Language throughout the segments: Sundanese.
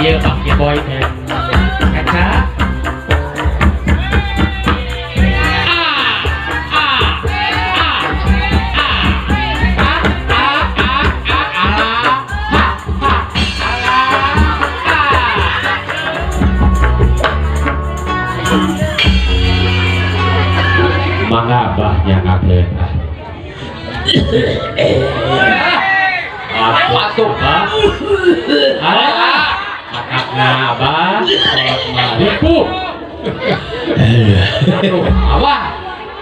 Iya Pak Boy teh. Kaca. A A A A A A A A A H H A A. Mangga abah nyangakeun. Atuh, Bah. Ah. Nah, abah, Ibu. Aduh, abah.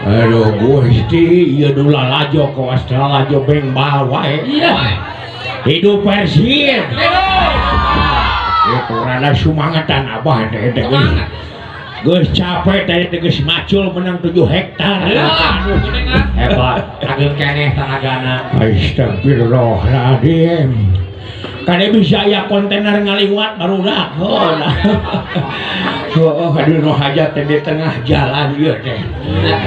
Aduh, Gusti, ieu nu lalajo kawas lalajo bengbal wae. Iya. Hidup Persib. Itu rada sumangatan abah teh teh. Geus capek teh teh geus macul menang 7 hektar. Aduh, hebat. Ageng keneh tanagana. Astagfirullahaladzim. Kade bisa aya kontainer ngaliwat barudak. Oh, nah. Oh, aduh nu hajat teh di tengah jalan ieu teh.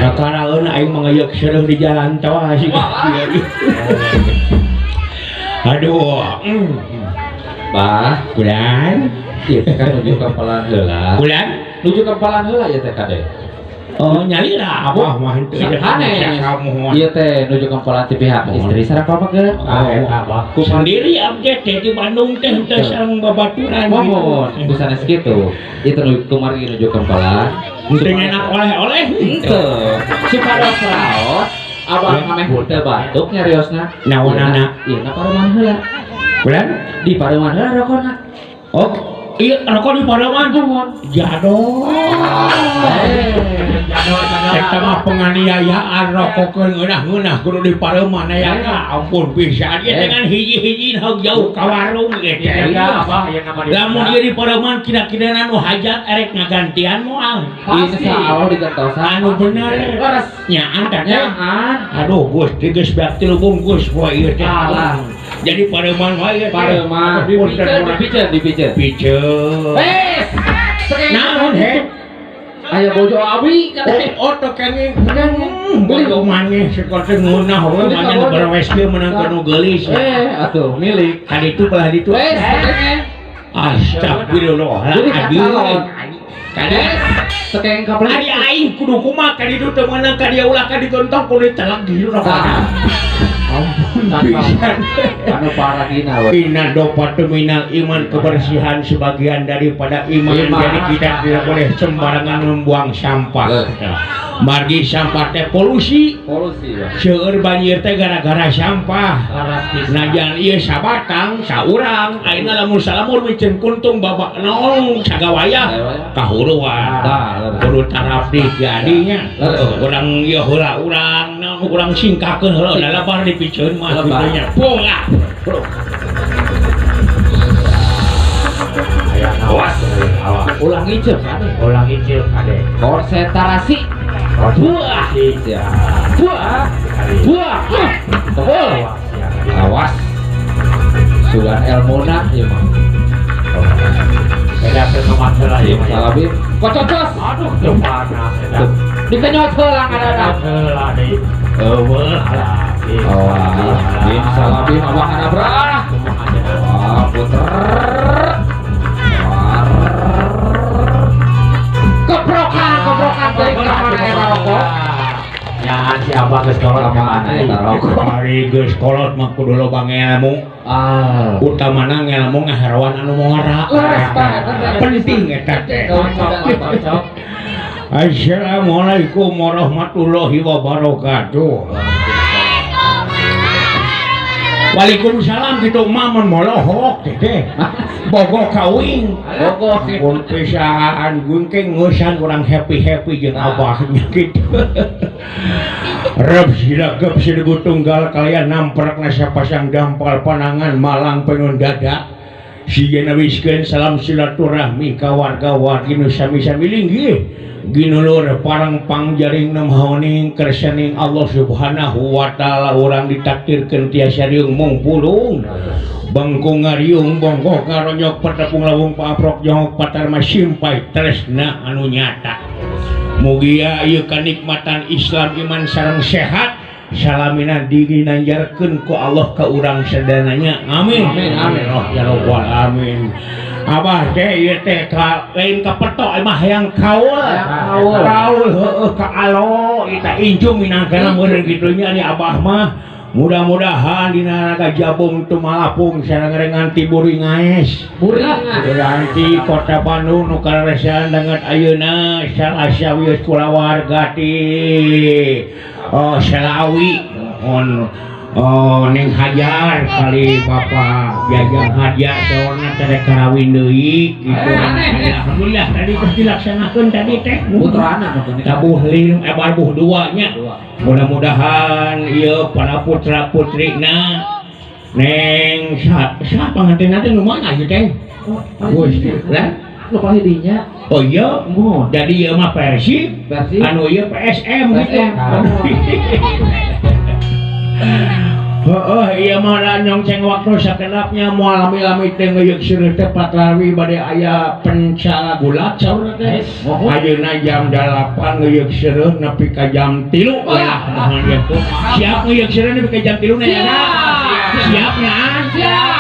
Kakaraeun aing mah ngeyeuk seureuh di jalan teh sih. Aduh. Bah, Bulan, ieu teh kan nuju kapalan heula. bulan. Nuju kapalan heula ieu teh kade. Oh, nyalira abah mah henteu Sanes. Ieu teh nuju kapalan ti pihak istri sareng pameget. Oh, abah. Sendiri abdi teh di Bandung teh henteu sareng babaturan. Mohon, ku sanes kitu. Ieu teh nuju kamari nuju kapalan. Henteu enak oleh-oleh. Henteu. Supados raos abah ngameh teu batuk nyariosna. Naonana? Ieu na pareuman heula. Bulan? Di pareuman heula rokona. Oh, iya rokok di pareuman. Mohon. Jadol. Eta mah penganiayaan rokokeun ngeunah-ngeunah kudu di pareuman aya ka ampun pisan ieu dengan hiji-hiji haug jauh ka warung ieu teh. Lamun ieu di pareuman kira-kira nu hajat erek ngagantian moal. Insya Allah digentosan. Anu bener. Leres. Nyaan teh. Nyaan. Aduh Gusti geus beak 3 bungkus poe ieu teh. Alah. Jadi pareuman wae ieu teh. Pareuman. Punten Dipiceun, dipiceun, dipiceun. Piceun. Wes. Naon he? Aya bojo abi katanya. Oh, teu kenging. Bojo maneh sekolah ngeunah we maneh nu barewes kieu meunang ka nu geulis. Atuh milik. Ka ditu belah ditu. Wes, sekengeng. Astagfirullahaladzim. Jadi kacalon. Kade Sekengeng kapelan. Ari aing kudu kumaha ka ditu teu meunang ka dia ulah ka ditontong kudu ditelek di rokona. Ampun pisan. Anu paragina we. Inna dopatu minal iman, kebersihan sebagian daripada iman. Iman. Jadi kita tidak boleh sembarangan membuang sampah. Margi sampah teh polusi. Polusi ya. Seueur banjir teh gara-gara sampah. Najan ieu sabatang saurang ayeuna lamun salamur miceun kuntung babak naon sagawayah kahuruan. Tah, Kudu tarapdi jadinya. Leres. Urang ieu heula urang naon urang singkakeun heula da lebar dipiceun mah Lebar. kitu nya. Pung ah. Awas. Ulah ngiceup ade. Ulah ngiceup ade. Konsentrasi. Buah. Ya. Buah. Buah. Tebul. Awas. Sugan elmona ieu mah. Beda teu masalah ieu mah. Salabim. Kococos. Aduh, teu panas eta. Dikenyot heula ngadana. Heula deui. Eueuh alah. Awas. Bim salabim abah nabrak. Wah, puter. Keprokan, keprokan dari kamana eta rokok. Nyaan si abah geus kolot Kamana eta rokok. Ari geus kolot mah kudu loba ngelmu. Ah. Utamana ngelmu ngaheroan anu ngora. Leres banget. Penting eta teh. Cocok. Assalamualaikum warahmatullahi wabarakatuh. Waalaikumsalam gitu mamon molohok teh bogo kawin Bogo pun pisan gungking ngeusan urang happy-happy jeung abahnya gitu. Reb silagep sidugu tunggal kalian namprekna sapasang dampal panangan malang penun dada. Sieun wiskeun salam silaturahmi ka warga-wargi nu sami-sami linggih. Ginulur parang pangjaring nemhoning kersaning Allah Subhanahu wa taala urang ditakdirkeun tiasa riung mungpulung. Bangkung ngariung bongkok ngaronyok patepung lawung paaprok jongok patarma simpai tresna anu nyata. Mugia ieu kanikmatan Islam iman sareng sehat salamina diginanjarkeun ku Allah ka urang sadananya. Amin. Amin amin. Oh, ya rabbal alamin. Abah teh ieu teh ka lain ka petok mah hayang kaul. Kaul. Kaul heueuh ka alo kita injung minangkana meureun kitu nya ni abah mah. Mudah-mudahan dina raga jabung teu malapung sareng rengan ti Buringaes. Buringaes. Berarti kota Bandung nu kararesan danget ayeuna salasa wios kulawarga ti oh Selawi on oh Neng Hajar kali Bapak Jajang Hajar saurna teh karawin deui gitu. Alhamdulillah tadi geus dilaksanakeun tadi teh putrana tabuh lim barbuh dua nya. Mudah-mudahan ieu para putra putrina Neng siapa panganten teh nu mana ieu teh? Gusti, lah nu pahidinya. Oh iya, jadi ieu mah Persib, anu ieu PSM gitu. Heeh, ieu mah da nyongceng waktu sakedapnya moal lami-lami teh ngeuyeuk seureut teh patlawi bade aya pencala gulat saur teh. Ayeuna jam 8 ngeuyeuk seureut nepi ka jam 3 lah. Siap ngeuyeuk seureut nepi ka jam 3 na ya. Siap nya? Siap.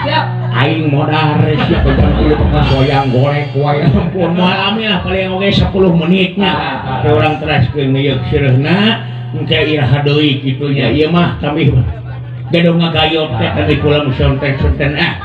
Siap. Aing modar siap jam 3 pekang goyang golek wae ampun moal lami lah paling oge 10 menitnya. Teh urang teraskeun ngeuyeuk seureutna engke iraha deui kitu nya. Ieu mah kami gedung ngagayot teh tadi pulang sonten-sonten ah.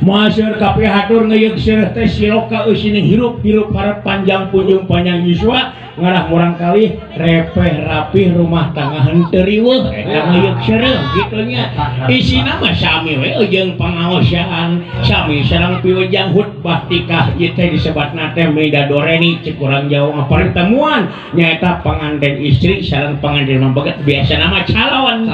Moal seueur kapihatur ngeuyeuk seureut teh siloka eusining hirup-hirup harap panjang punjung panjang yuswa ngarah murang kali repeh rapih rumah tangga henteu riweuh eta ngeuyeuk seureut kitu nya. Isina mah sami we jeung pangaosan sami sareng piwejang khutbah tikah ieu teh disebatna teh midadoreni cek urang Jawa pertemuan nyaeta panganten istri sareng panganten mambeget biasana mah calon.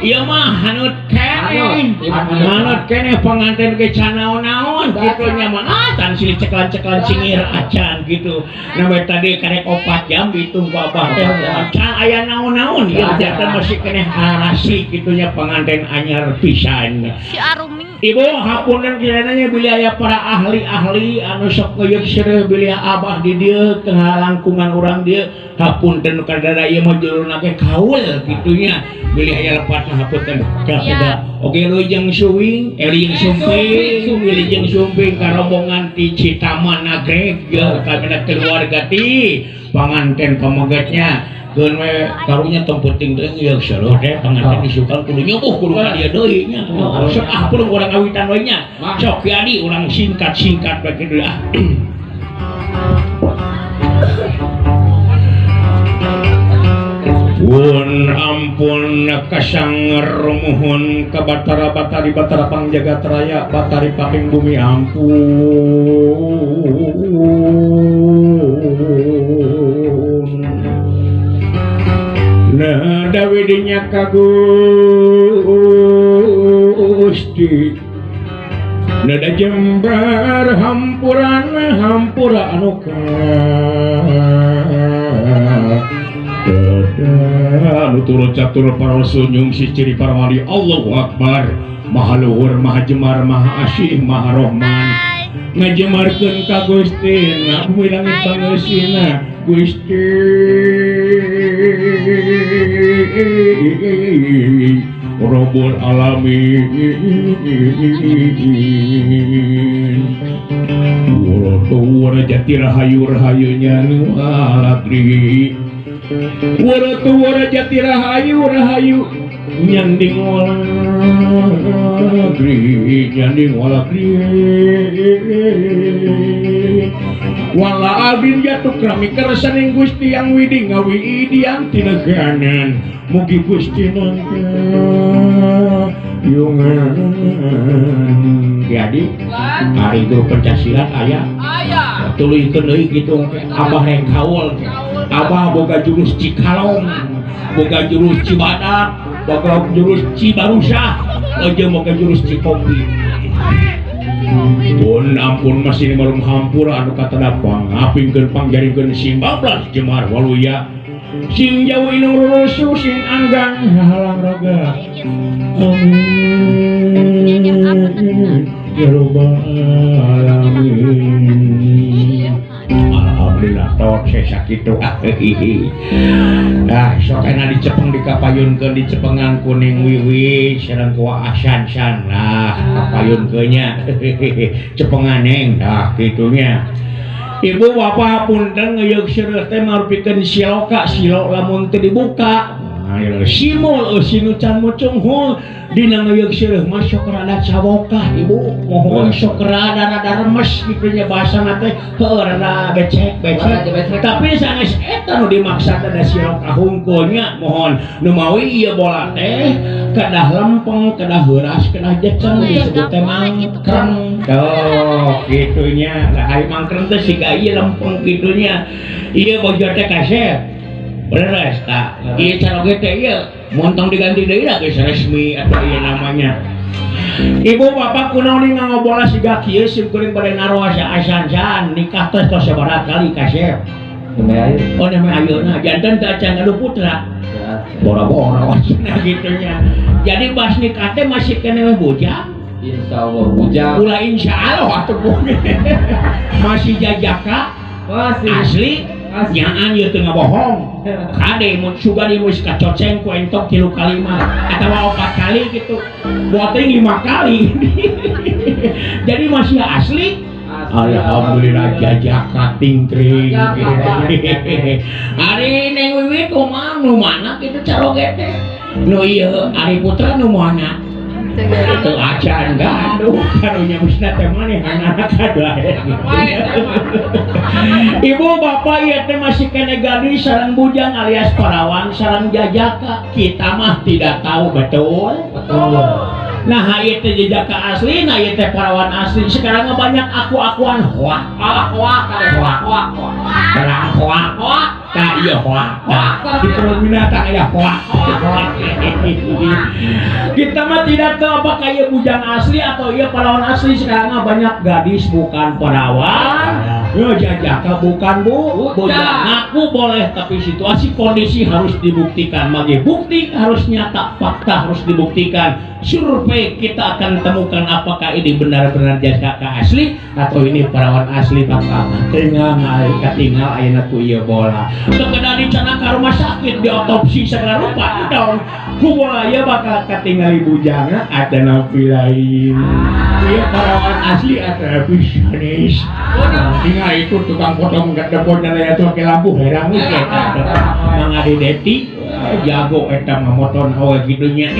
Ieu mah hanut keneh. Hanut keneh panganten ge canaon-naon kitu nya mah ah tan silih ceklan-ceklan cingir acan gitu. Nah we tadi karek 4 jam dihitung ku abah teh can aya naon-naon ieu teh masih keneh arasi kitu nya panganten anyar pisan. Si Arumi. Ibu hapunten kirana nya bilih aya para ahli-ahli anu sok ngeuyeuk seureut bilih abah di dieu tengah langkungan urang dieu hapunten nu kadada ieu mah juruna ge kaul kitu nya bilih aya lepatna hapunten kada. Oge leujeung suwing euling sumping wilujeng sumping ka rombongan ti Citaman Nagreg ye kamina keluarga ti panganten pamegetnya keun we karunya tong penting teh ieu seureut teh panganten isukan kudu nyubuh kudu ka dieu deui nya. Sok ah kudu urang awitan we nya. Sok ki adi urang singkat-singkat bae kitu ah. Pun ampun kasang rumuhun ka Batara Batari Batara Pangjagat Raya Batari Paping Bumi ampun. Nah dawidinya ka Gusti nada jembar hampuran hampura anu ka anu turun catur para rasul nyungsi ciri para wali. Allahu Akbar maha luhur maha jemar maha asih maha rohman ngajemarkeun ka Gusti na bumi langit pangeusina Gusti Rabbul Alamin. Wara jati rahayu rahayunya nu alagri wara tu wara jati rahayu rahayu nyanding walagri nyanding walagri. Wala abin jatuh krami kersaning Gusti yang widi ngawidian tineganan mugi Gusti nangka yungan. Jadi hari guru pencaksilat aya tuluykeun deui kitu abah rek kaul abah boga jurus Cikalong boga jurus Cibadak boga jurus Cibarusah jeung boga jurus Cikopi. Pun ampun masih baru hampura anu katadapang ngapingkeun pangjaringkeun sing bablas jemar waluya sing jauh inung rurusu sing anggang halang raga. Amin ya rabbal alamin. Alhamdulillah tok saya sakitu. Nah sok enak dicepeng dikapayunkeun dicepengan kuning wiwi sareng kuah asan-san. Nah kapayunkeun nya cepengan neng dah kitunya. Ibu bapak punten ngeuyeuk seureuh teh marupikeun siloka silo lamun teu dibuka. Nah, simul eusi nu can mucunghul dina ngeuyeuk seureuh mah sok rada cawokah ibu mohon sok rada-rada remes kitu nya bahasana teh heuh rada becek-becek tapi sanes eta nu dimaksad da siloka hungkul nya mohon nu mawi ieu bola teh kedah lempeng kedah heuras kedah jeceng disebut teh mangkreng. Tuh kitunya lah ari mangkreng teh siga ieu lempeng kitunya ieu bojo teh kasep beres tak ieu caroge teh ieu montong diganti deui lah geus resmi atau ieu namanya. Ibu bapak kunaon ni ngabola siga kieu sim kuring bade naros asan-san nikah teh tos sabaraha kali kasep. Oh namanya ayeuna janten teu acan gaduh putra. Boro-boro cenah gitunya. Jadi pas nikah teh masih keneh bujang. Insyaallah bujang. Ulah insyaallah atuh masih jajaka masih asli nyaan ieu teu ngabohong. Kade mun sugan ieu geus kacoceng ku entok 3 kali mah atawa 4 kali gitu. Boting 5 kali. Jadi masih asli. Alhamdulillah jajaka tingkring. Ari Neng Wiwi kumaha nu mana kitu caroge teh? Nu ieu ari putra nu mana? Itu acan gaduh karunya musna teh manehna kaduh. Ibu bapak ieu teh masih kene gadis sareng bujang alias parawan sareng jajaka. Kita mah tidak tahu betul. Betul. Nah ieu teh jajaka asli, nah ieu teh parawan asli. Sekarang mah banyak aku-akuan hoak. Hoak hoak hoak hoak. Barang hoak hoak. Tah ieu hoak. Di kebun binatang aya hoak. Kita mah tidak tahu apakah ieu bujang asli atau ieu parawan asli. Sekarang mah banyak gadis bukan perawan. Yo jajaka bukan bu, bujang. Ngaku boleh tapi situasi kondisi harus dibuktikan. Bagi bukti harus nyata, fakta harus dibuktikan. Survei kita akan temukan apakah ini benar-benar jajaka asli atau ini perawan asli bakal tinggal katinggal ayeuna ku ieu bola. Teu kedah dicana ka rumah sakit diotopsi segala rupa dong. Ku bola ieu bakal katingali bujangna atanapi lain. Ieu perawan asli atanapi sanes. Tinggal itu tukang potong depon aya tuh ke lampu herang geus eta. Mang Adi Deti jago eta ngamoton awe kitu nya.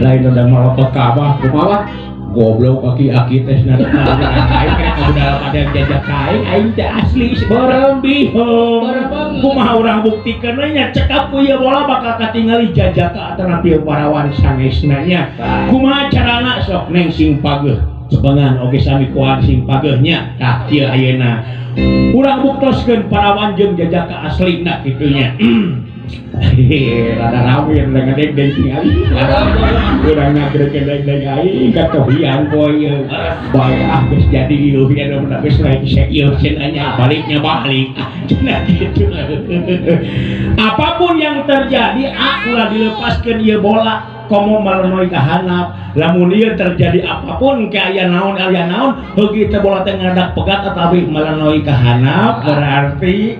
Lain udah melotot ka abah kumaha goblok aki-aki teh cenah aing kena kabudal pada jajak aing aing teh asli beureum bihung kumaha urang buktikeun we nya cekap ku ieu bola bakal katingali jajaka atanapi parawan sangesna nya kumaha carana sok neng sing pageuh cepengan oge sami kuat sing pageuh nya tah kieu ayeuna urang buktoskeun parawan jeung jajaka aslina kitu nya. Hehehe, rada rame rada ngedeng-deng tingali. Urang ngagedeng-deng aing katohian poe ieu. Bae ah geus jadi ieu nya da geus lain ieu cenah nya baliknya balik. Cenah kitu. Apapun yang terjadi ulah dilepaskeun ieu bola komo malenoi ka handap. Lamun ieu terjadi apapun ke aya naon heugi teh bola teh ngadak pegat atawi malenoi ka handap berarti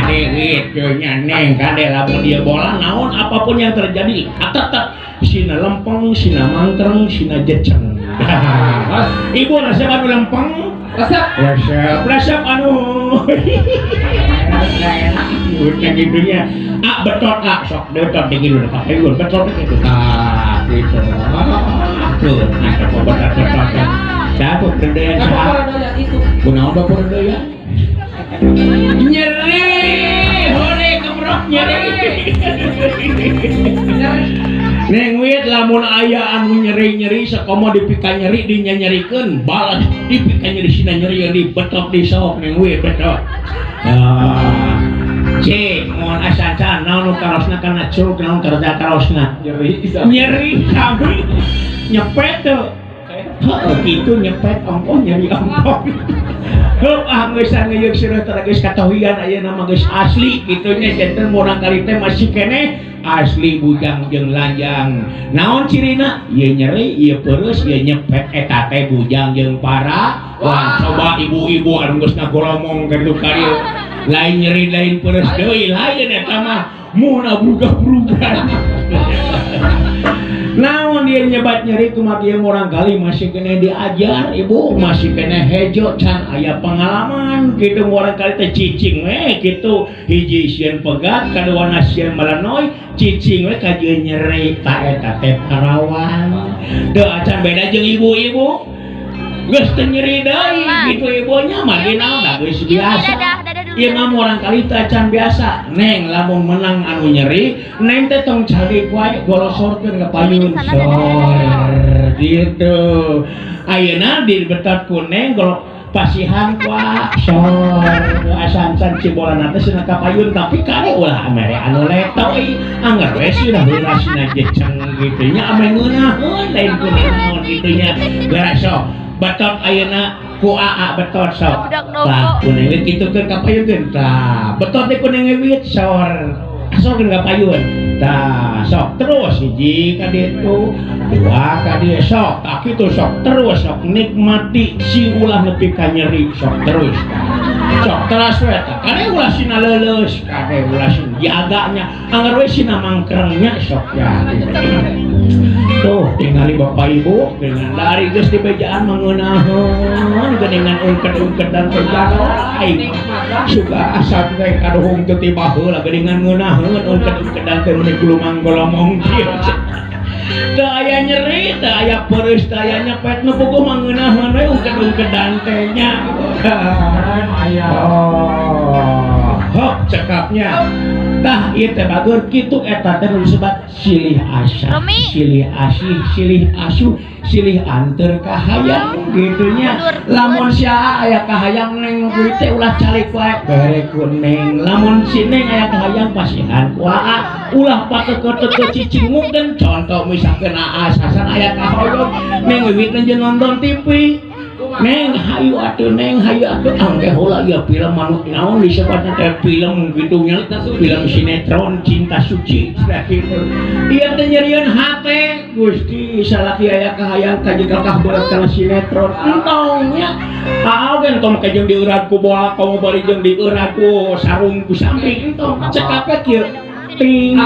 kade gitu neng kade lamun dia bola naon apapun yang terjadi tetap sina lempeng sina mangkreng sina jeceng. Ibu resep anu lempeng resep resep resep anu enak gitunya ah betot ah sok betot dingin udah pakai betot gitu ah Gitu. Tuh, nah betot-betotan. Siapa peredean saha? Itu. Kunaon baperedean? Nyeri, hore kebrok nyeri. Neng Wit lamun aya anu nyeri-nyeri sakomo dipika nyeri dinyanyerikeun balas dipika nyeri sina nyeri yang dibetot di sok Neng Wit betot. Ah. Cik, mun asancan naon nu karosna kana curug naon kerja karosna? Nyeri. Nyeri sami nyepet tuh. Heeh, kitu nyepet ongkoh nyeri ongkoh. Heup ah geus ngeyeuk sireuh teh geus katohian ayeuna mah geus asli kitu nya janten murang kali teh masih keneh asli bujang jeung lanjang. Naon cirina? Ieu nyeri, ieu peureus, ieu nyepet eta teh bujang jeung para. Wah, coba ibu-ibu anu geus ngagoromong ka ditu ka dieu. Lain nyeri lain peureus deui, lain eta mah mun berubah-berubah. Naon dia nyebat nyeri kumaha dia murang kali masih kena diajar ibu masih kena hejo can aya pengalaman gitu murang kali teh cicing we gitu hiji sieun pegat kaduana sieun melenoy cicing we kajeun nyeri ta eta teh parawan teu acan beda jeung ibu-ibu geus teu nyeri deui gitu ibunya mah naon da geus biasa. Dadah, dadah dulu. Ieu mah murang kali teh acan biasa. Neng lamun menang anu nyeri, neng teh tong calik wae golosorkeun ka payun sor gitu. Ayeuna dibetot ku neng golok pasihan ku sor asan-asan cibolana teh cenah ka payun tapi kade ulah mere anu letoy angger we sina heula sina jeceng gitu nya ame ngeunaheun lain kunaon gitu nya. Geura sok betot ayeuna ku aa betot sok. Budak dogo. Tah kuning we kitukeun ka payun tah betot teh kuning wit sor asorkeun ka payun tah sok terus hiji ka ditu dua ka dieu sok tah kitu sok terus sok nikmati si ulah nepi ka nyeri sok terus sok teras we tah kade ulah sina leuleus kade ulah sina jaganya angger we sina mangkrengnya sok ya tuh tingali bapak ibu dengan dari geus di bejaan mangeunaheun geuningan ungked-ungkedan teh aing suka asap teh kaduhung teu ti baheula geuningan ngeunaheun ungked-ungkedan teh meuni gulumang golomong kieu teu aya nyeri teu aya peureus teu aya nyepet nu puguh mangeunaheun we ungked-ungkedan teh nya. Aya. Oh, hok cekapnya tah ieu teh bager kitu eta teh nu disebut silih asah Romi. silih asih silih asuh silih anteur kahayang gitu nya. Mundur. Lamun si Aa aya kahayang neng kuwi teh ulah calik wae bere ku neng lamun si neng aya kahayang pasihan ku Aa ulah pateke-teke cicing mungkin contoh misalkeun Aa sasan aya kahoyong neng wiwit jeung nonton TV neng hayu atuh neng hayu atuh angge heula ieu film anu naon disebutna teh film kitu nya film sinetron cinta suci cenah kitu ieu teh nyerieun hate Gusti salaki aya kahayang ka jeung kakah berat kana sinetron entong nya aa oge entong make jeung dieurat ku bola komo bari jeung dieurat ku sarung ku samping entong cekapnya kieu ting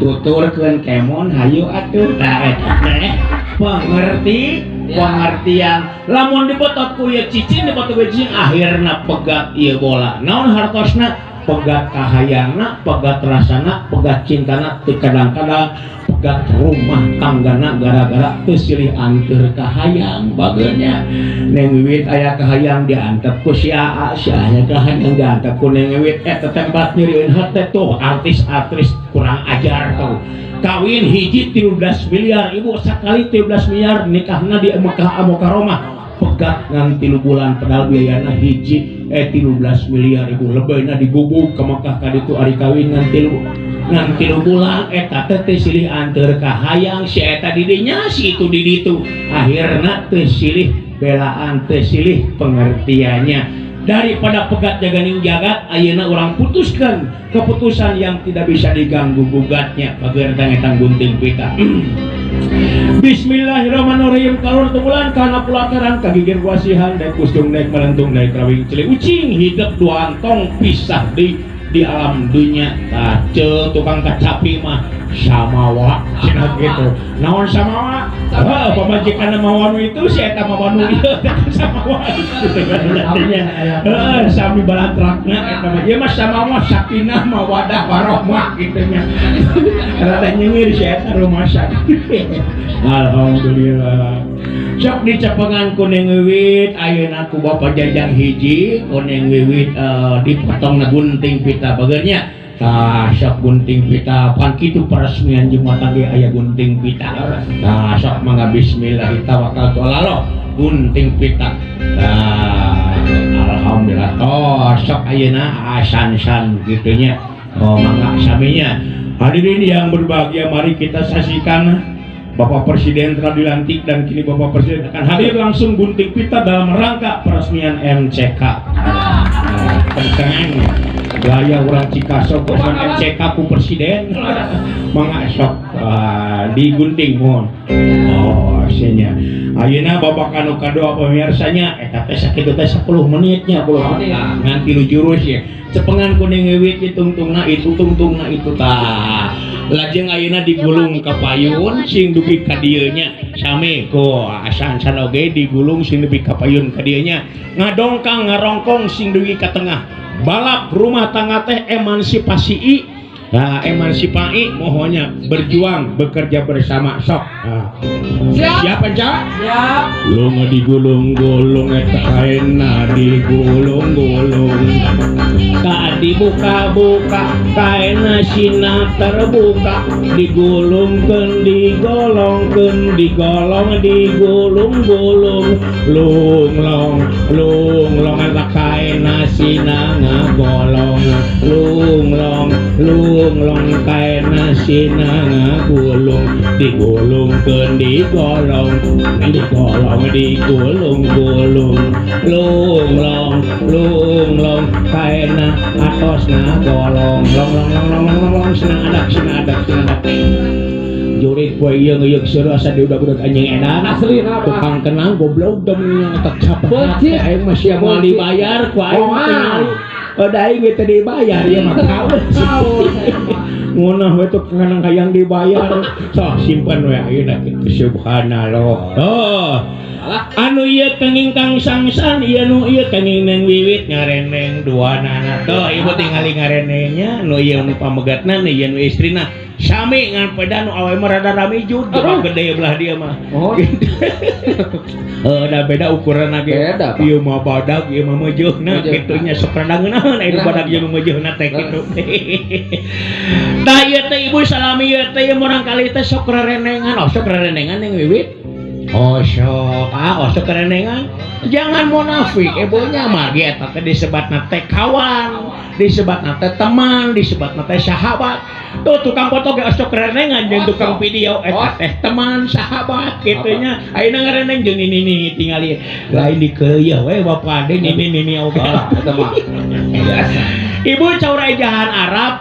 tuturkeun kemon hayu atuh tah eta teh pengertian lamun dibetot ku ieu cicing dibetot ku cicing akhirna pegat ieu bola naon hartosna pegat kahayangna pegat rasana pegat cintana teu kadang-kadang pegat rumah tanggana gara-gara teu silih anteur kahayang bageurnya neng wiwit aya kahayang diantep ku si Aa si aya kahayang diantep ku neng wiwit eta tempat nyerieun hate tuh artis-artis kurang ajar tuh kawin hiji 13 miliar ibu sakali 13 miliar nikahna di Mekah Mukarramah pegat ngan 3 bulan padahal biayana hiji 13 miliar ibu lebihna digubug ke Mekah ka ditu ari kawin ngan 3 bulan eta teh teu silih anteur kahayang si eta di dinya si itu di ditu akhirna teu silih belaan teu silih pengertiannya daripada pegat jaganing jagat ayeuna urang putuskan keputusan yang tidak bisa diganggu gugatnya bagian tang gunting pita. Bismillahirrahmanirrahim kalur tumulan kana pulakaran kagigir wasihan daek kustung daek melentung daek rawing celi ucing hidup dua antong pisah di alam dunia tah ceuk tukang kacapi mah Samawa cenah gitu. Naon samawa? Heuh, pamajikan mawa nu itu si eta mawa nu ieu samawa gitu kan artinya. Heuh, sami balantrakna eta mah. Ieu mah samawa sakinah mawadah warohmah gitu nya. Rada nyengir si eta rumasa. Alhamdulillah. Sok dicepengan ku Neng Wiwit ayeuna ku Bapak Jajang hiji ku Neng Wiwit dipotong na gunting pita bagernya. Tah sok gunting pita pan kitu peresmian jumatan ge aya gunting pita. Tah sok mangga bismillah tawakkaltu ala gunting pita. Tah alhamdulillah tos sok ayeuna asan-san kitu nya. Oh mangga saminya. Hadirin yang berbahagia, mari kita saksikan Bapak Presiden telah dilantik dan kini Bapak Presiden akan hadir langsung gunting pita dalam rangka peresmian MCK. Nah, tenang, gaya orang Cikaso peresmian MCK ku Presiden. Mangga sok digunting mohon. Oh, nya. Ayeuna babak anu kadua pamiarsanya eta teh sakitu teh 10 menitnya 10 menit. Ngan tilu jurus ya. Cepengan ku Neng Wiwit ditungtungna itu tungtungna itu tah. Lajeng ayeuna digulung ka payun sing dugi ka dieu nya. Sami ku asan-san oge digulung sing dugi ka payun ka dieu nya. Ngadongkang ngarongkong sing dugi ka tengah. Balap rumah tangga teh emansipasi i. Nah, emansipasi mohonnya berjuang bekerja bersama sok. Nah. Siap. Siap Panca? Siap. Lunga digulung-gulung eta kaena digulung-gulung. Tak dibuka-buka kaena sina terbuka digulungkeun digolongkeun digolong digulung-gulung lunglong lunglong eta kaena sina ngagolong lunglong lunglong kaena sina ngagulung digulungkeun digolong digolong digulung-gulung lunglong lunglong kaena atos ngagolong long long long long long long senang adak senang adak senang adak jurit poe ieu ngeuyeuk seureuh asa diudag-udag anjing edan. Asli apa? Tukang kenang goblok demi yang tak capek. Becik. Aing mah sia moal dibayar ku aing Moal. tingali. Oh, da aing ge teu dibayar ieu mah kaus. Ngeunah we tuh kenang hayang dibayar. Sok simpen we ayeuna kitu subhanallah. Oh. Anu ieu kenging Kang Sangsan, ieu nu ieu kenging Neng Wiwit ngareneng duanana. Tuh ibu tingali ngarenengnya, nu ieu nu pamegatna, nu ieu nu istrina. Sami ngan peda nu awe mah rada ramijud, Aduh. gede belah dia mah. Oh. Eh, da beda ukuran ge. Beda, Pak. Ieu mah badag, ieu mah meujeuhna Meujeuhna. kitu nya sok rada ngeunaheun aya nu badag jeung meujeuhna teh kitu. Tah ieu teh ibu salami ieu teh ieu murang kali teh sok rerenengan. Oh, sok rerenengan Neng Wiwit. Oh sok, ah, oh sok rerenengan. Jangan munafik, ibunya margi eta teh disebatna teh kawan, disebatna teh teman, disebatna teh sahabat. Tuh tukang foto ge osok rerenengan jeung tukang video eta teh teman, sahabat kitu nya. Ayeuna ngareneng jeung nini nini tingali lain dikeuyeuh we bapak ade nini nini oge. Ah, eta mah. Biasa. Ibu caur ejahan Arab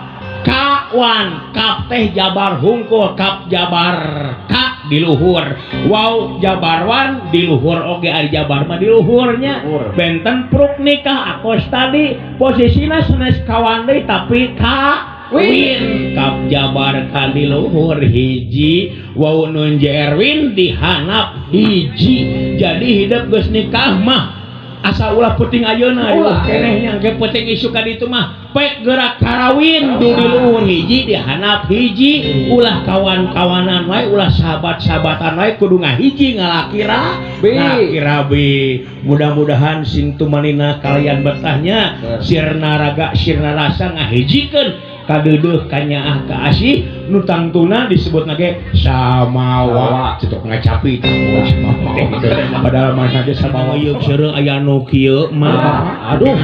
kawan kap teh jabar hungkul kap jabar ka di luhur waw jabarwan di luhur oge ari jabar mah di luhurnya. Luhur. Benten pruk nikah akos tadi posisina sanes kawan deui tapi ka win kap jabar ka di luhur hiji waw nun jerwin dihanap hiji jadi hidup geus nikah mah asa ulah penting ayeuna. Ulah. Keneh nya ge penting isu ka ditu mah pek gerak karawin du di luhur hiji dihanap hiji ulah kawan-kawanan wae ulah sahabat-sahabatan wae kudu ngahiji ngalaki ra Bi. ngalaki rabi. Mudah-mudahan sing tumanina kalian betahnya sirna raga sirna rasa ngahijikeun kadeudeuh kanyaah ka asih nu tangtuna disebutna ge samawa cetok ngacapi padahal mah ge samawa ieu seureuh aya nu kieu mah. Aduh,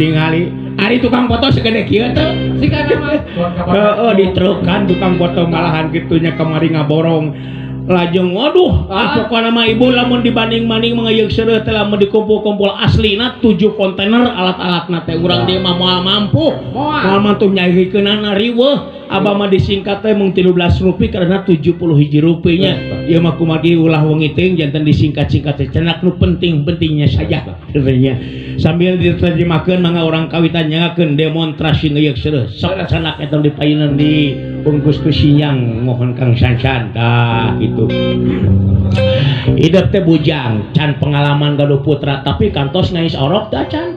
tingali ari tukang foto segede kieu teh. Sikana mah. Heeh, ditrukan tukang foto malahan kitunya kamari ngaborong lajeng waduh. Ah, pokokna mah ibu lamun dibanding-banding mah seureuh teh lamun dikumpul-kumpul aslina 7 kontainer alat-alatna teh urang dieu mah moal mampu. Moal. Moal mampu nyaihikeunana riweuh. Abah mah disingkat teh mung 13 rupi karena 70 hiji rupinya. Ieu mah kumargi ulah wengi teuing janten disingkat-singkat teh cenah nu penting-pentingnya saja sebenarnya. Sambil diterjemahkeun mangga orang kawitan nyangakeun demonstrasi ngeuyeuk seureuh. Sok sanak eta dipayunan di bungkus ku sinyang mohon Kang Sansan tah kitu. Hidup teh bujang can pengalaman gaduh putra tapi kantos ngais orok teh acan.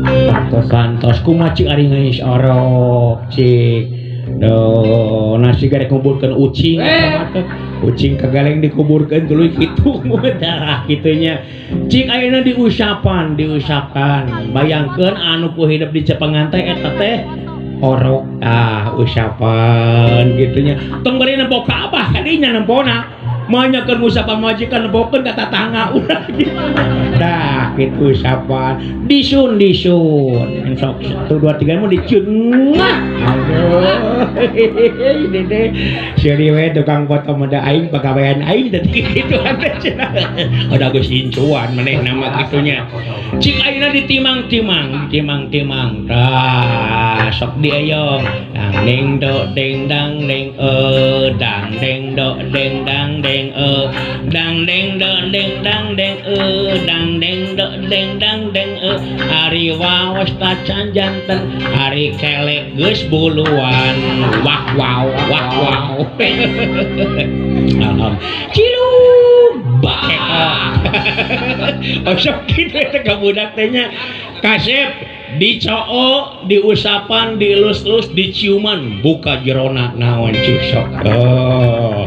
Kantos kantos kumaha cik ari ngais orok cik. Duh, nasi garek nguburkeun ucing eta teh. Ucing kagaleng dikuburkeun tuluy kitu tah kitunya. Cik ayeuna diusapan, diusapan. Bayangkeun anu ku hidup di cepengan teh eta teh orok tah usapan gitunya. Tong bari nempo ka abah kadinya nempona. Manya keur ngusapan majikan nempokeun ka tatangga ulah gitu. Tah kitu usapan. Disun disun. Sok 1 2 3 mun dicium. Aduh. Dede seuri we tukang foto mada aing pagawean aing teh kitu teh cenah. Ada geus incuan maneh nama kitunya. Cik ayeuna ditimang-timang, ditimang-timang. Tah sok dieyong. Dang ding do ding dang ding e dang ding do ding dang ding e dang ding do ding dang ding e dang ding do ding dang ding e ari waos tacan janten ari kelek geus buluan wah wow wah wow. Alham cilung bakekok. Osok kitu eta ka budak teh nya. Kasep dicoo, diusapan, dielus-elus, diciuman, buka jerona naon cik sok. Oh.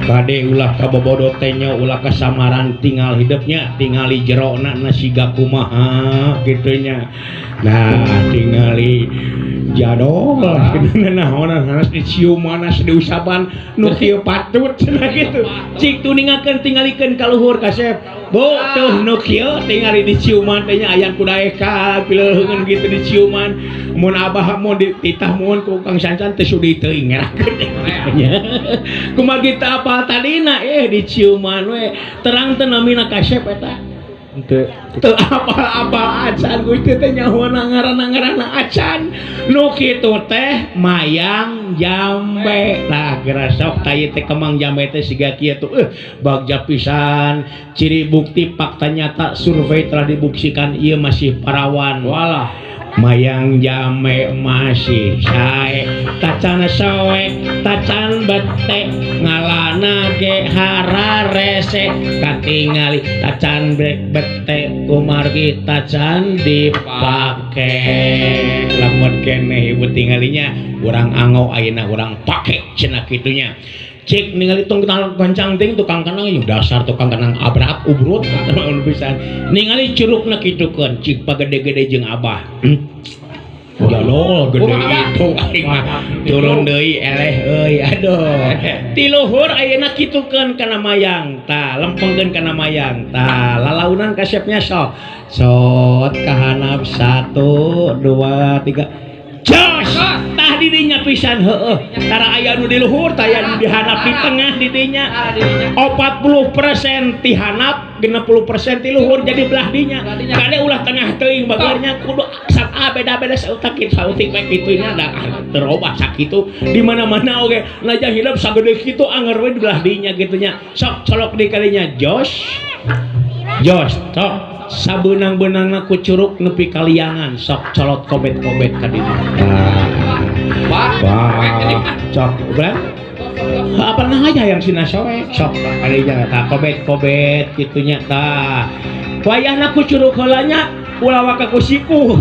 Kade ulah kabobodo teh nya ulah kasamaran tinggal hidupnya, tingali jerona na siga kumaha kitu nya. Nah, tingali jadol naonan hanas diciuman, hanas diusapan nu kieu patut cenah kitu. Cik tuningakeun tingalikeun ka luhur kasep. Bu, tuh nu kieu tingali diciuman teh nya aya kudaekan pileuheungeun gitu diciuman. Mun abah mun dititah mun ku Kang Sansan teh sudi teuing ngerakeun nya. Kumaha kita apal tadina diciuman we. Terang teu namina kasep eta. Teu. Teu apal-apal acan Gusti teh nyahoana ngaranna-ngaranna acan. Nu kitu teh mayang jambe. Tah geura sok tah ieu teh kemang jambe teh siga kieu tuh. Bagja pisan. Ciri bukti fakta nyata survei telah dibuktikan ieu masih parawan. Walah. Mayang jambe masih sae tacan soek tacan bete ngalana ge hararese katingali tacan brek bete kumargi tacan dipake lamun keneh ibu tinggalinya urang anggo ayeuna urang pake cenah kitunya. Cik ningali tong gancang ting tukang kenang ieu dasar tukang kenang abrak ubrut anu pisan ningali curugna kitukeun cik pagede-gede jeung abah. Jalol gede itu aing mah turun deui eleh euy aduh. Ti luhur ayeuna kitukeun kana mayang tah lempengkeun kana mayang tah lalaunan kasepnya sok sot kahanap 1 2 3 jos tah didinya pisan heueuh tara aya nu di luhur tah aya nu di handap di tengah didinya 40% ti handap 60% ti luhur jadi belah dinya kade ulah tengah teuing bageurnya kudu sak beda-beda sautak kitu sautik we kitu nya da terobah sakitu di mana-mana oge najan hidup sagede kitu anger we di belah dinya kitu nya sok colok di kalinya jos jos sok sabeunang-beunangna ku curug nepi kaliangan sok colot kobet-kobet ka dinya. Wah, sok ulah apa aja yang sina soek sok kalinya tah kobet-kobet kitunya tah wayahna ku curug heula nya ulah waka ku siku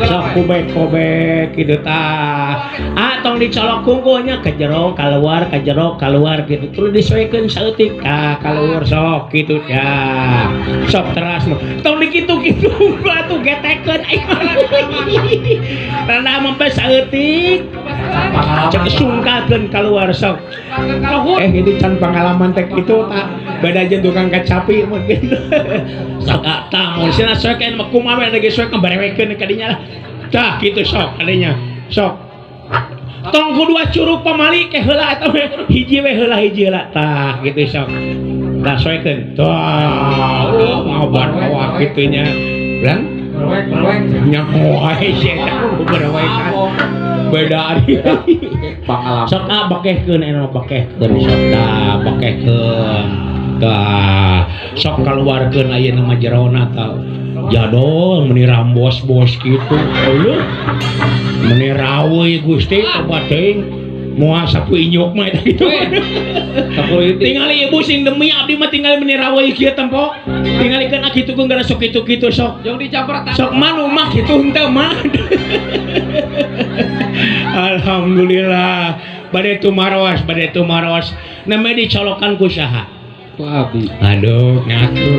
sok kobet-kobet kitu tah ah tong dicolok kungkulnya ke jero keluar ke jero keluar gitu terus disoekeun saeutik tah keluar sok kitu ya sok teras mah tong dikitu-kitu atuh getekeun aing rada mampe saeutik cek sungkakeun keluar sok itu can pengalaman teh kitu tah beda jeung tukang kacapi mah gitu sok tah mun cenah soekeun mah kumaha we lagi soek barewekeun ka dinya lah tah kitu sok kadinya sok tong ku dua curug pamali ke heula eta we hiji we heula hiji heula tah kitu sok tah soekeun tah ngabar awak kitu nya bilang Berwek, berwek. Nyaho ae sia eta berwekan. Beda ari. Pangalaman. Sok ah bakehkeun anu bakehkeun sok tah bakehkeun. Tah sok kaluarkeun ayeuna mah jerona tah. Jadol meni rambos-bos kitu. Eueuh. Meni raweuy Gusti coba teuing. Moal sapu inyuk mah eta kitu. Tingali ibu sing demi abdi mah tingali meni raweuy kieu tempo. Tingalikeun ah kitu geus gara sok kitu-kitu sok. Jong dicampur Sok mah mah kitu henteu mah. Alhamdulillah. Bade tumaros. Namanya dicolokan ku saha? Ku abdi. Aduh, ngaku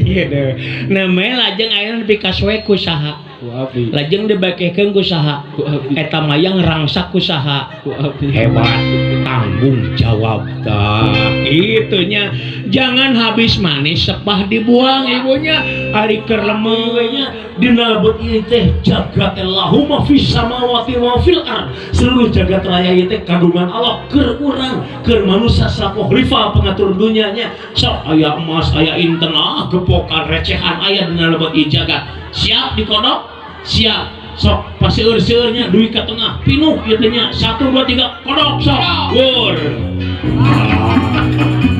ieu deh. Namanya lajeng ayeuna dipikaswe ku saha? Ku abdi. Lajeng dibakehkeun ku saha? Ku abdi. Eta mayang rangsak ku saha? Ku abdi. Hebat, tanggung jawab tah. Itunya jangan habis manis sepah dibuang ibunya. Ari keur lemeunya dina lebet ieu teh jagat lahumma fis samawati wa fil ard. Seluruh jagat raya ieu teh kagungan Allah keur urang, keur manusia selaku khalifah pengatur dunyanya. Sok aya emas, aya inten, ah gepokan recehan aya dina lebet ieu jagat. Siap dikodok? Siap. Sok paseur-seurnya duit ke tengah pinuh ieu teh nya. 1 2 3 kodok sok. Wur.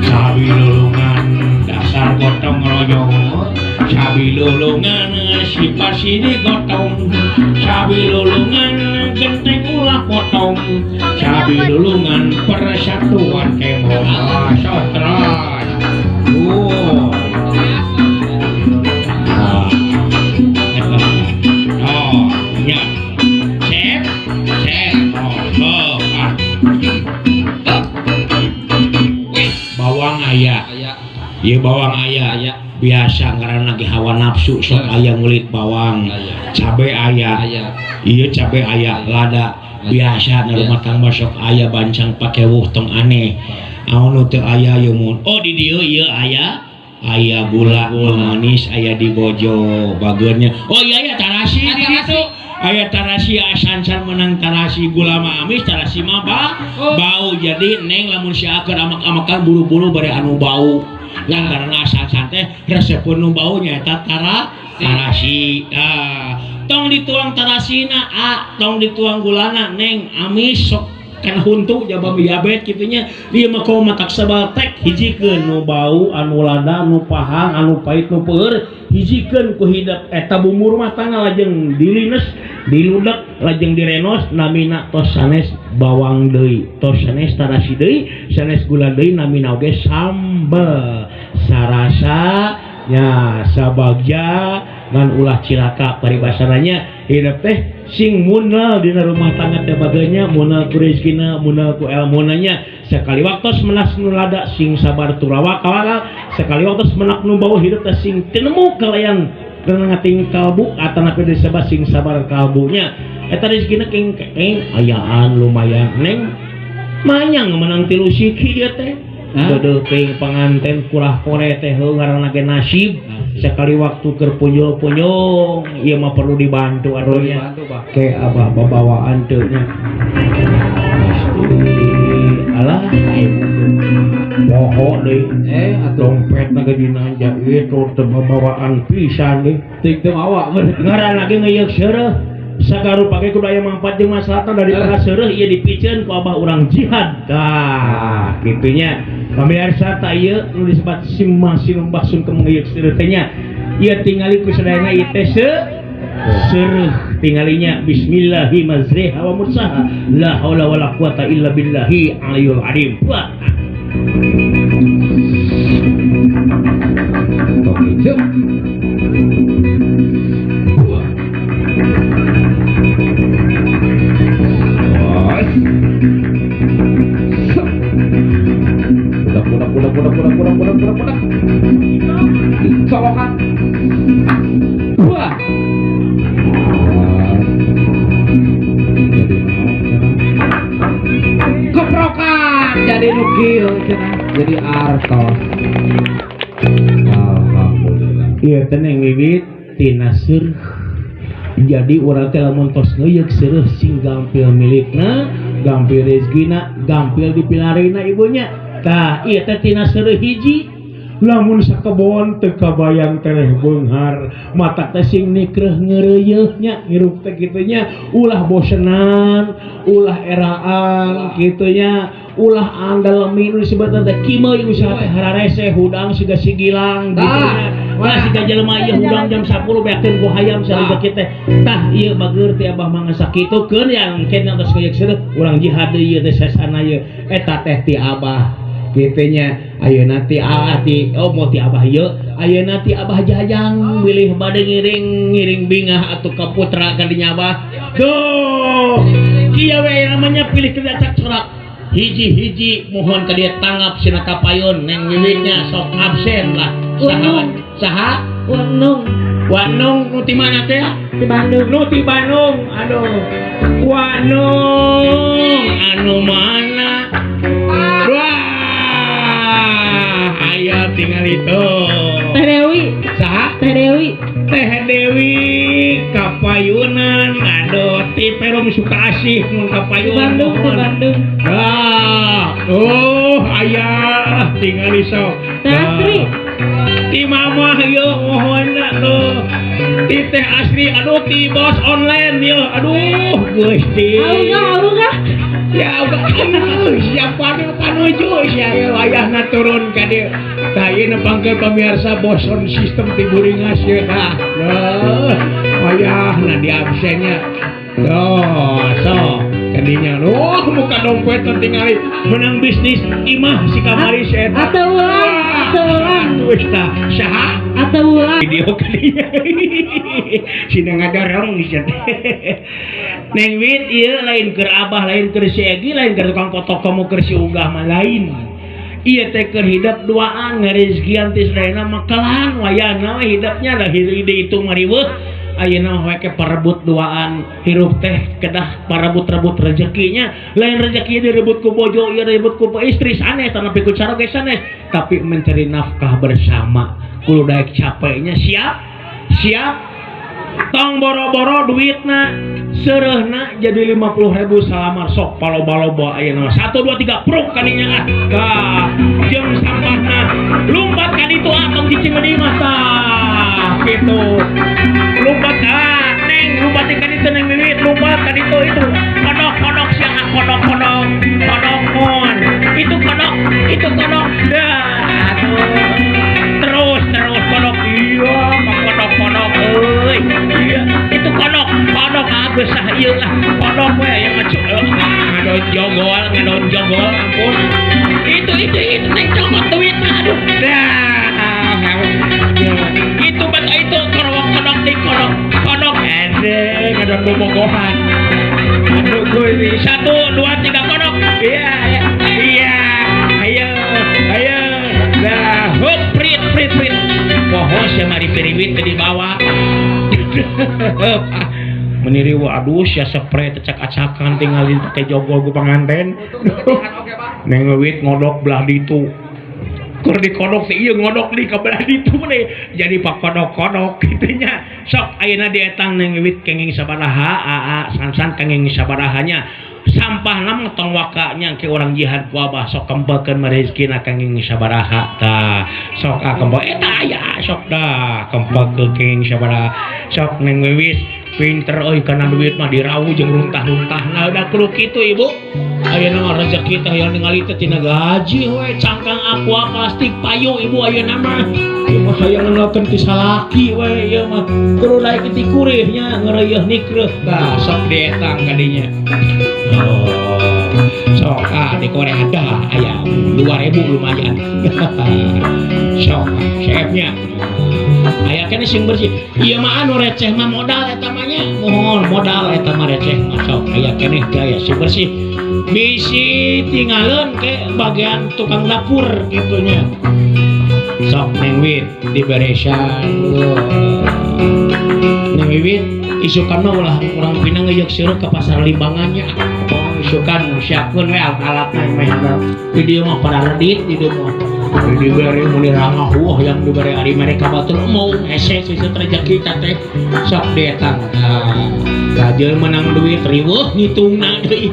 Sabi lulungan dasar gotong royong. Sabi lulungan si pasini gotong. Sabi lulungan genteng ulah potong. Sabi lulungan persatuan kemon. Sok terus. Oh, ya. Sep, sep. Oh, ah. Bawang aya. Ieu bawang aya. Biasa ngaranna ge hawa nafsu sok aya ngulit bawang. Cabe aya. Ieu cabe aya, lada biasa na rumah tangga sok aya bancang pakewuh tong aneh. Anu teu aya ieu mun. Oh di dieu ieu aya. Aya gula manis aya di bojo bageurnya. Oh iya aya tarasi di ditu. Aya tarasi asansan menang tarasi gula mah amis tarasi mah bau. Jadi neng lamun siakeun amak-amakan buru-buru bare anu bau. Lah karena asansan teh resepun nu bau nyaeta tarasi. Ah, tong dituang tarasina, ah, tong dituang gulana neng amis sok kan huntu jaba diabet kitunya. Ieu mah kumaha matak sabal tek hijikeun nu bau anu lada nu pahang anu pahit nu peueur hijikeun ku hidep eta bumbu rumah tangga lajeng dilines diludak lajeng direnos namina tos sanes bawang deui tos sanes tarasi deui sanes gula deui namina oge sambel sarasa nya sabagja ngan ulah cilaka paribasananya hidup teh sing munal dina rumah tangga teh baganya munal ku rezekina munal ku elmuna nya. Sekali waktos menas nu lada sing sabar turawa kawakal sekali waktos menak nu bau hidup teh sing tinemu kalayan karena ngating kalbu atanapi disebut sing sabar kalbunya eta rezekina king keng ayaan lumayan neng manyang menang tilu siki ieu teh. Deudeuh teuing panganten kurah kore teh heuh ngaranna ge nasib. Sekali waktu keur punyul-punyung ieu mah perlu dibantu atuh nya. Ke abah babawaan teu nya. Alah poho deui atuh dompetna ge dina jait teu babawaan pisan deui. Teuing teu mawa ngaranna ge ngeuyeuk seureuh. Sagarupa ge kudu aya mangpat jeung maslahatna daripada seureuh ieu dipiceun ku abah urang jihad. Tah kitunya. Pamirsa tah ieu nu disebat simah sinumbah sungkem ngeuyeuk seureuh teh nya. Ieu tingali ku sadayana ieu teh seureuh tingalinya bismillahi mazriha wa mursaha la haula wala quwata illa billahi aliyul azim. Wah. Oke, Budak. Dicolokan. Wah. Keprokan jadi nukil cenah, jadi artos. Alhamdulillah. Ieu teh neng wiwit tina seureuh. Jadi urang teh lamun tos ngeuyeuk seureuh sing gampil milikna, gampil rezekina, gampil dipilarina ibunya. Tah ieu teh tina seureuh hiji. Lamun sakebon teu kabayang tereh beunghar, mata teh sing nikreuh ngeureuyeuh nya hirup teh kitu nya, ulah bosenan, ulah eraan kitu nya, ulah andalemi nu disebutna teh kieu usaha teh hararese hudang siga sigilang gitu nya. Wah siga jelema ieu hudang jam 10 beakeun ku hayam sareng teh. Tah ieu bageur teh abah mah sakitukeun yang engke tos kayak seureuh urang jihad deui ieu teh sesana ieu eta teh ti abah kitu nya. Ayeuna ti ti oh mau ti abah ieu ayeuna ti abah jajang bilih bade ngiring bingah atuh ka putra ka dinya abah. Duh kieu we namanya pilih kerja cak corak hiji-hiji mohon ka dieu tanggap sina kapayun neng wiwitnya sok absen lah. Saha saha Wanung Wanung nu ti mana teh? Di Bandung. Nu ti Bandung. Aduh Wanung anu mana? Wah aya tinggal itu. Teh Dewi. Saha? Teh Dewi. Teh Dewi kapayunan. Aduh ti Perum Sukaasih mun kapayun. Di Bandung, di Bandung. Ah, oh aya tinggal sok. Teh Asri. Ti mamah ieu mohonna tuh. Ti Teh Asri aduh ti bos online ieu. Aduh Gusti. Augah, augah. Ya udah siapa nu panuju sia ieu wayahna turun ka dieu. Tah ieu nepangkeun pamirsa bos sound system ti Buringas ieu tah. Duh, wayahna di absennya. Tuh, sok kadinya. Duh, muka dompet tingali menang bisnis imah si kamari si eta. Atau ulang, atau ulang. Wis tah, saha? Atau ulang. Video kadinya. Sina ngadorong sia teh. Neng Wit ieu lain keur abah, lain keur si Egi, lain keur tukang foto kamu keur si Ugah mah lain. Ieu teh keur hidep duaan ngarezekian ti sadayana makalan wayahna we hidepnya lah ide itu mariweuh. Ayeuna mah we ke parebut duaan hirup teh kedah parebut-rebut rezekinya, lain rezeki direbut ku bojo ieu direbut ku istri sanes tanapi ku cara ge sanes, tapi mencari nafkah bersama. Kudu daek capeknya siap siap tong boro-boro duitna seureuhna jadi 50.000 salamar sok paloba-loba ayeuna mah 1 2 3 pruk kadinya ah tah jeung sampahna lumpat ka ditu ah tong cicing di imah tah kitu lumpat ah neng lumpat ka ditu neng wiwit lumpat ka ditu itu kodok-kodok sia ah kodok-kodok kodok mon itu kodok dah atuh terus terus kodok iya kodok-kodok euy iya itu kodok kodok ah geusah ieu lah kodok we aya mah ngadon jogol ampun itu neng cokot duit mah aduh dah itu bat itu kodok di kodok kodok ede ngadon bobogohan aduh gue 1 2 3 kodok iya iya ayo ayo dah hop prit prit prit poho sia mari piriwit teh dibawa meniri waduh sia spray tecak-acakan tinggalin pakai jogol ku panganten neng wit ngodok belah ditu keur dikodok teh ieu ngodok di ka belah ditu deh jadi pakodok-kodok kitu nya sok ayeuna dietang neng wit kenging sabaraha aa sansan kenging sabarahanya sampahna mah tong wakanya ke urang jihad ku abah sok kempekeun mah rezekina kenging sabaraha tah sok ah kempel eta aya sok dah kempekeun kenging sabaraha sok neng wiwis pinter euy kana duit mah dirawu jeung runtah-runtahna da kudu kitu ibu ayeuna mah rezeki teh hayang ningali teh tina gaji we cangkang aqua plastik payu ibu ayeuna mah ieu mah hayang ngelakeun ti salaki we ieu mah kudu daek ti kurih nya ngeureuyeun nikreuh tah sok dietang ka dinya oh sok ah di Korea dah aya 2000 lumayan sok chefnya aya keneh sing bersih ieu mah anu receh mah modal eta mah nya mohon modal eta mah receh mah sok aya keneh gaya sing bersih bisi tinggalin ke bagian tukang dapur gitunya sok neng wit diberesan neng wiwit isukan mah ulah urang Pinang ngeuyeuk seureuh ka pasar Limbangannya oh isukan siapkeun we alat-alatna meh di dieu mah pararedit di dieu mah diberi muni rangahuh yang diberi ari mereka batur mau hese sisa rezeki teh sok dietang kajeun menang duit riweuh ngitungna deui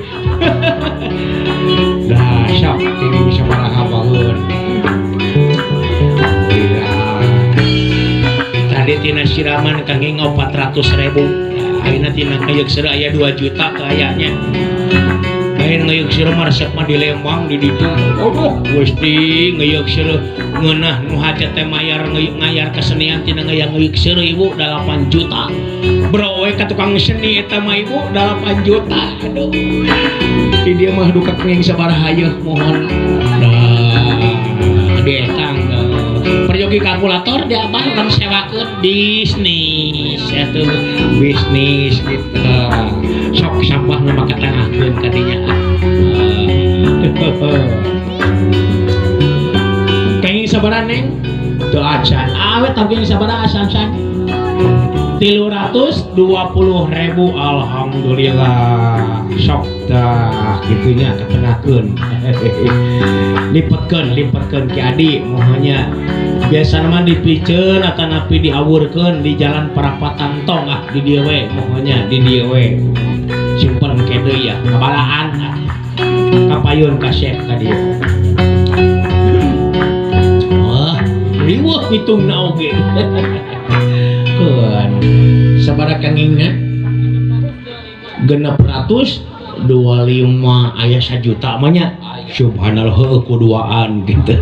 dah sok ini bisa sabaraha baheun Tadi tina siraman kangge 400.000. Ayeuna tina ngeuyeuk seureuh aya 2 juta kayaknya. Lain ngeuyeuk seureuh mah resep mah di Lembang di ditu. Aduh, Gusti ngeuyeuk seureuh ngeunah nu hate teh mayar ngayar kesenian tina ngeuyeuk seureuh ibu 8 juta. Bro we ka tukang seni eta mah ibu 8 juta. Aduh. Di dieu mah duka kenging sabaraha yeuh mohon. Nah, dietang peryogi kalkulator di abah urang sewakeun bisnis atuh bisnis gitu. Sok sampah nu make tengahkeun ka dinya. Kenging sabaraha Neng? Teu acan. Awet tapi kenging sabaraha asan-san? 320.000 alhamdulillah. Sok tah kitunya ketengahkeun. Lipetkeun, lipetkeun Ki Adi mohonnya. Biasana mah dipiceun atanapi diawurkeun di jalan parapatan tong ah di dieu we mohonnya di dieu we. Simpen ke deui ya kabalaan ah. Kapayun kasep ka dieu. Wah, riweuh hitungna oge. Keun sabaraha kengingna? 625 aya 1 juta mah nya. Subhanallah heueuh kuduaan gitu.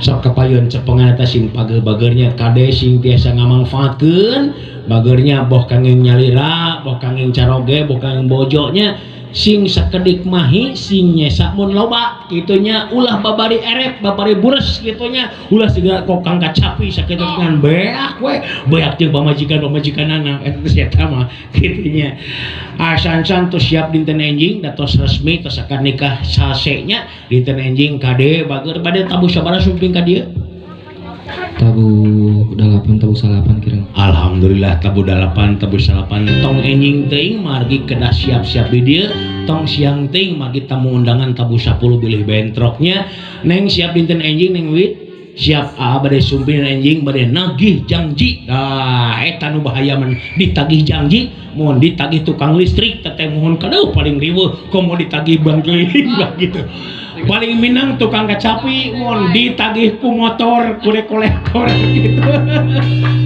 Sok kapayun cepengan eta sing pageuh-bageurnya kade sing tiasa ngamangfaatkeun bageurnya boh kangeng nyalira, boh kangeng caroge, boh kangeng bojonya sing sakedik mahi sing nyesa mun loba kitunya ulah babari erep babari bures kitunya ulah siga kokang kacapi sakitu ngan beak we beak jeung pamajikan-pamajikanana eta teh eta mah kitunya. Asan-san tos siap dinten enjing da tos resmi tos akad nikah sase nya dinten enjing kade bager bade tabuh sabaraha sumping ka dieu? Tabuh 8 tabuh 9 kira. Alhamdulillah tabuh 8 tabuh 9 tong enjing teuing margi kedah siap-siap di dieu tong siang teuing margi tamu undangan tabuh 10 bilih bentroknya neng siap dinten enjing neng wit siap a bade sumping enjing bade nagih janji. Nah eta nu bahaya men ditagih janji mun ditagih tukang listrik teteh mohon kadeuh paling riweuh komo ditagih bang keliling gitu. Paling minang tukang kacapi mun ditagih ku motor ku kolektor gitu.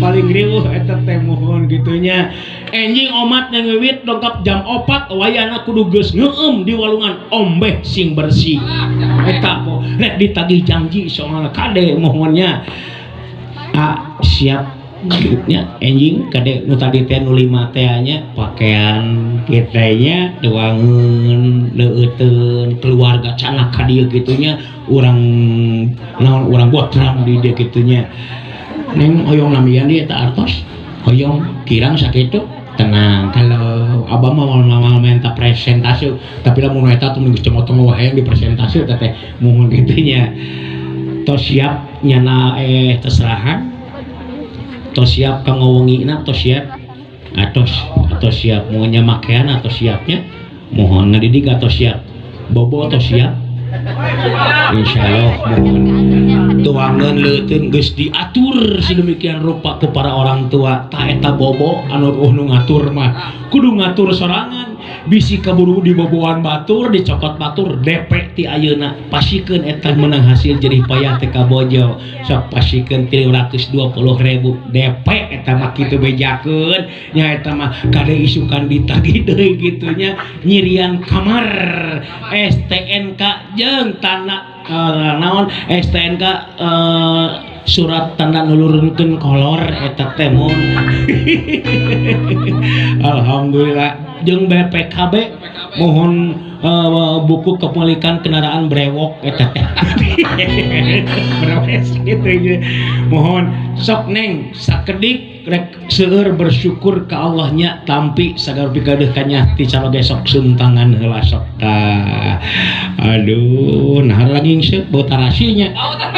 Paling riweuh eta teh mohon gitunya. Enjing omat neng wiwit dongkap jam 4 wayana kudu geus ngeueum di walungan ombeh sing bersih. Eta po rek ditagih janji soalna kade mohonnya. Ah siap nya enjing kade nu tadi teh nu 5 teh nya pakaian kitu nya duangeun leueuteun keluarga canak ka dieu kitu nya urang naon urang botrang di dieu kitu nya. Neng hoyong namian di eta artos hoyong kirang sakitu tenang kalau abah mah mau minta presentasi tapi lamun eta tuh geus cemotong wae di presentasi teh mohon kitu nya. Tos siap nyana teserahan tos siap kanggo wengina tos siap atos atau siap mau nyamakaian atau siapnya mohon ngadidik atau siap bobo atau siap insyaallah mohon tuangan leuteun geus diatur sedemikian rupa ku para orang tua ta eta bobo anu nu ngatur mah kudu ngatur sorangan bisi kaburu diboboan batur dicokot batur DP ti ayeuna pasikeun eta menang hasil jerih payah teh ka bojo sok pasikeun 320.000 DP eta mah kitu bejakeun nya eta mah kade isukan ditagih deui kitu nya nyirian kamar STNK jeung tanah naon STNK surat tanda nulurunkeun kolor eta teh mun. Alhamdulillah jeung BPKB mohon buku kepemilikan kendaraan brewok eta teh. Brewok gitu ya. Mohon sok neng sakedik rek seueur bersyukur ka Allahnya tampi sagar pigadeuh kanyah ti caroge sok suntangan heula sok tah. Aduh, nah lagi ngseut bau tarasinya.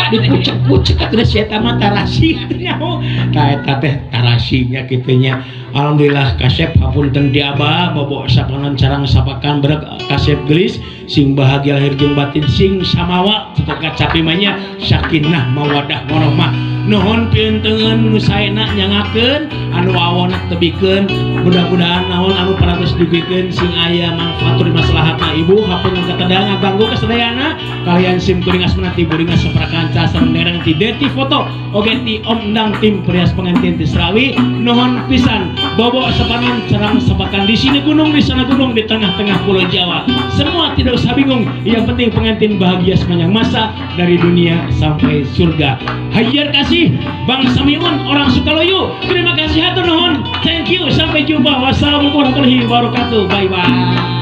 Dikucek-kucek atuh si eta mah tarasi nyaho. Tah eta teh tarasinya kitu nya. Alhamdulillah kasep hapunten ti abah bobo sapanan carang sapakan berek kasep gelis sing bahagia lahir jeung batin sing samawa tetep kacapi mah nya sakinah mawadah warahmah. Nuhun piunteun nu saena nyangakeun, anu awona tebikeun. Mudah-mudahan naon anu parantos dugikeun sing aya manfaat di maslahatna ibu. Hapunten katedang ngaganggu kasadayana. Kalian sim kuring asmana ti Buringa Soprakanca sareng dereng ti Deti Foto oge ti Om Ndang tim perias pengantin ti Serawi. Nuhun pisan. Bobo sapanon cerang sapakan, di sini gunung, di sana gunung, di tengah-tengah Pulau Jawa. Semua tidak usah bingung, yang penting pengantin bahagia sepanjang masa dari dunia sampai surga. Hayar kasih Bang Samiun orang Sukaloyu. Terima kasih, hatur nuhun. Thank you. Sampai jumpa. Wassalamualaikum warahmatullahi wabarakatuh. Bye bye.